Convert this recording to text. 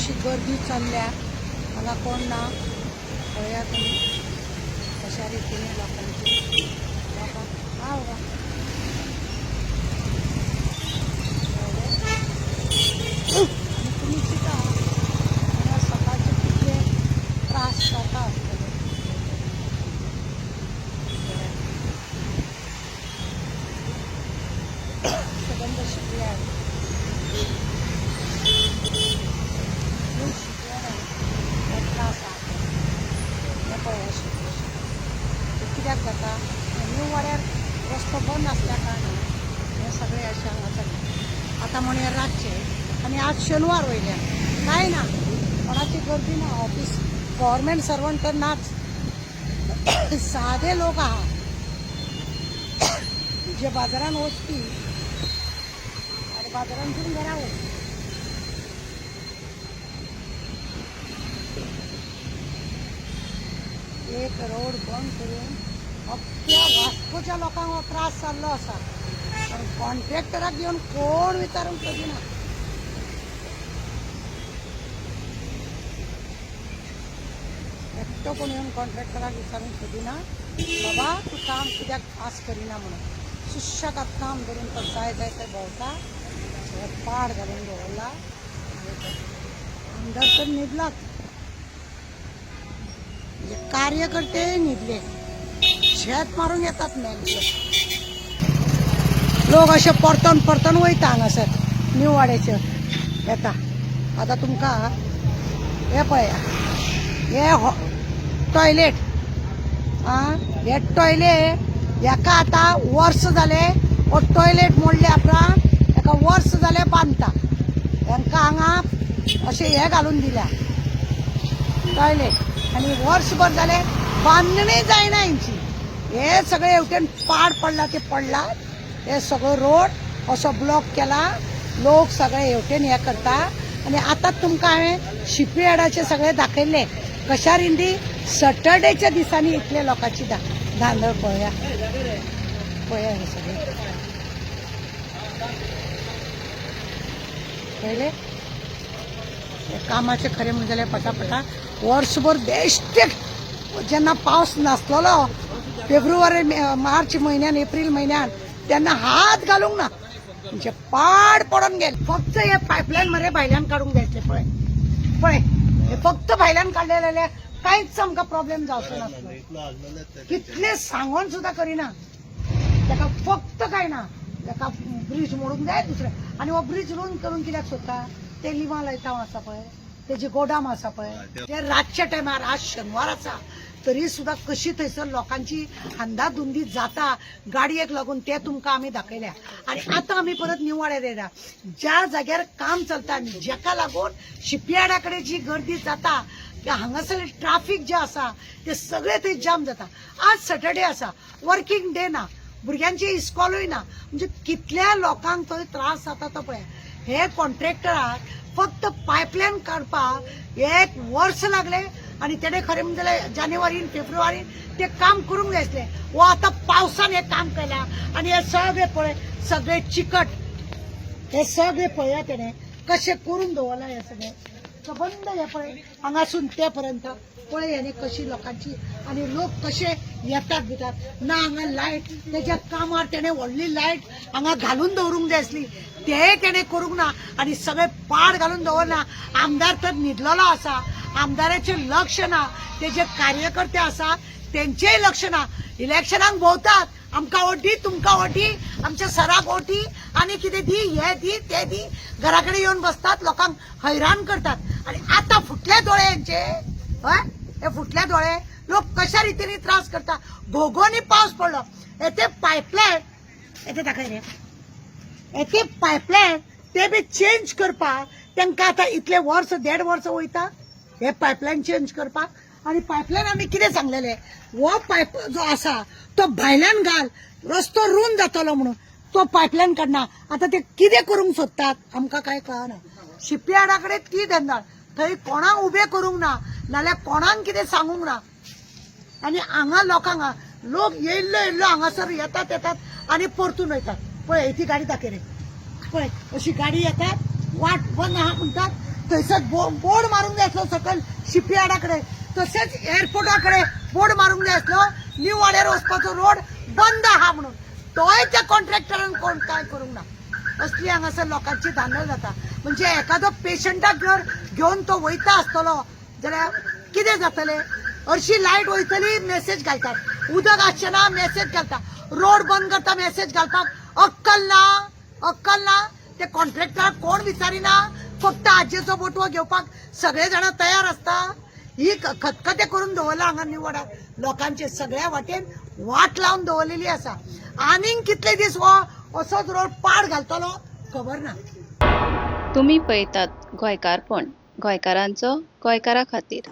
अशी गर्दी चल्ल्या. हांगा कोण ना, पळया तुमी कशा रितीने लोकांची लोकांक हा बाबा. आनी तुमी चिंता, हांगा सकाळचे कितले त्रास जाता आसतले. सबंद शिकल्यार शिकल्यार हे त्रास आहा. हे पळय, अशें अशें कित्याक जाता? न्यू वाड्यार रस्तो बंद आसल्या कारणान हें सगळें अशें हांगा चल्लां. आतां म्हणया रातचें आनी आज शेनवार वयल्यान कांय ना, कोणाची गर्दी ना. ऑफिस, गव्हर्मेंट सर्वंट तर नाच, सादे लोक आहा जे बाजारान वचपी आनी बाजारांतून घरा वचपी. एक रोड बंद करून अख्ख्या वास्कोच्या लोकांक हो त्रास जाल्लो आसा, पण कॉन्ट्रॅक्टराक येवन कोण विचारूंक सोदिना. एकटो कोण येवन कॉन्ट्रॅक्टराक विचारूंक सोदिना, बाबा तूं काम कित्याक फास्ट करिना म्हणून. सुशेगाद काम करून तो जाय जाय थंय भोंवता. सगळें पाड घालून दवरला. आमदार तर न्हिदलाच, म्हणजे कार्यकर्ते न्हिदले. शेत मारूंक येतात मेल्ले लोक अशे परतून परतून वयता. हांगासर न्यू वाड्याचेर येता. आतां तुमकां हे पळया, हे टॉयलेट. आं, हे टॉयलेट हेका आतां वर्स जालें. हो टॉयलेट मोडल्या उपरांत हेका वर्स जालें बांदता. हेंकां हांगा अशें हे घालून दिल्या टॉयलेट आनी वर्सभर जालें बांदणी जायना हेंची. हे सगळे हेवटेन पाड पडला ते पडला. हे सगळो रोड असो ब्लॉक केला. लोक सगळे हेवटेन हे करता. आनी आतां तुमकां हांवें शिपयार्डाचे सगळे दाखयल्ले कशा रिंदी सटरडेच्या दिसांनी इतले लोकांची धांदळ. पळया, पळया, हे सगळे पळयले. हे कामाचे खरें म्हणजे जाल्यार पटापटा वर्सभर बेश्टे जेन्ना पावस नासलेलो फेब्रुवारी मार्च म्हयन्यान, एप्रील म्हयन्यान, तेन्ना हात घालूंक ना. म्हणजे पाड पडून गेले. फक्त हे पायपलायन मरे भायल्यान काडूंक जाय आसले. पळय पळय, हे फक्त भायल्यान काडले जाल्यार कांयच आमकां प्रॉब्लेम जावचो नासलो. कितले सांगोन सुद्दां करिना ताका. फक्त काय ना, ताका ब्रीज मोडूंक जाय दुसरें. आनी हो ब्रीज रोन करून कित्याक सोदता? ते लिमा लायतांव आसा पळय, तेजे गोदाम आसा पळय, ते रातच्या टायमार. आज शेनवार आसा तरी सुद्दां कशी थंयसर लोकांची अंदाधुंदी जाता गाडयेक लागून ते तुमकां आमी दाखयल्या. आनी आतां आमी परत निवाड्यार येयल्या, ज्या जाग्यार काम चलता आनी जेका लागून शिपयार्डा कडेन जी गर्दी जाता की हांगासर ट्राफीक जे आसा ते सगळे थंय जाम जाता. आज सॅटर्डे आसा, वर्किंग डे ना, भुरग्यांचे इस्कॉलूय ना, म्हणजे कितल्या लोकांक थंय त्रास जाता तो पळय. हे कॉन्ट्रॅक्टराक फक्त पायपलायन काडपाक एक वर्स लागले आनी तेणे खरें म्हणजे जानेवारीन फेब्रुवारीन ते काम करूंक जाय आसलें. वो आतां पावसान हें काम केलां आनी हे सगळे पळय, सगळे चिकट हे सगळे पळया, तेणे कशें करून दवरलां. हे सगळें सबंद हे पळय, हांगासून ते पर्यंत पळय हेणे कशी लोकांची आनी लोक कशे येतात बितात ना. हांगा लायट, तेज्या कामार तेणे व्हडली लायट हांगा घालून दवरूंक जाय आसली, तेय तेणे करूंक ना आनी सगळे पाड घालून दवरना. आमदार तर न्हिदलेलो आसा. आमदाराचें लक्ष ना, तेजे कार्यकर्ते आसा तेंचेय लक्ष ना. इलेक्शनाक भोंवतात, आमकां वोट दी, तुमकां वोट दी, आमच्या सराक वोट दी आनी कितें दी, हे दी, ते दी. घरा कडेन येवन बसतात, लोकांक हैराण करतात. आनी आतां फुटले दोळे हेंचे. हय, हे फुटले दोळे. लोक कशा रितीने त्रास करता. घोगोनी पावस पडलो. हे ते पायपलायन येते दाखय रे. हे ते पायपलायन ते बी चेंज करपाक तांकां आतां इतले वर्स, देड वर्स वयता हे पायपलायन चेंज करपाक. आनी पायपलायन आमी कितें सांगलेले, हो पायप जो आसा तो भायल्यान घाल, रस्तो रूंद जातलो म्हणून. तो पायपलायन काडना. आतां ते कितें करूंक सोदतात आमकां कांय कळना. शिपयार्डा कडेन ती धंदा, थंय कोणाक उबे करूंक ना, नाल्यार कोणाक कितें सांगूंक ना. आनी हांगा लोकांक लोक येयल्लो येयल्लो हांगासर येतात येतात आनी परतून वयतात. पळय, ती गाडी दाखय रे. पळय, अशी गाडी येतात, वाट बंद आहा म्हणटात. थंयसर बोर्ड मारूंक जाय आसलो सकयल शिपयार्डा कडेन, तशेंच एअरपोर्टा कडेन बोर्ड मारूंक जाय आसलो न्यू वाड्यार वचपाचो रोड बंद आहा म्हणून. तोय त्या कॉन्ट्रॅक्टरान कोण कांय करूंक ना. असली हांगासर लोकांची धांदळ जाता. म्हणजे एखादो पेशंटाक जर घेवन तो वयता आसतलो जाल्यार कितें जातलें? हरशी लायट वयतली मेसेज घालतात, उदक आसचें ना मेसेज घालता, रोड बंद करता मेसेज घालपाक अक्कल ना, अक्कल ना. ते कॉन्ट्रॅक्टराक कोण विचारिना, फक्त आजयेचो बोटवो घेवपाक सगळे जाणां तयार आसता. ही खतखते करून दवरला हांगा निवडार लोकांचे, सगळ्या वाटेन वाट लावन दवरलेली आसा. आनीक कितले दीस हो असोच रोड पाड घालतलो खबर ना. तुमी पळयतात गोंयकारपण, गोंयकारांचो गोंयकारा खातीर.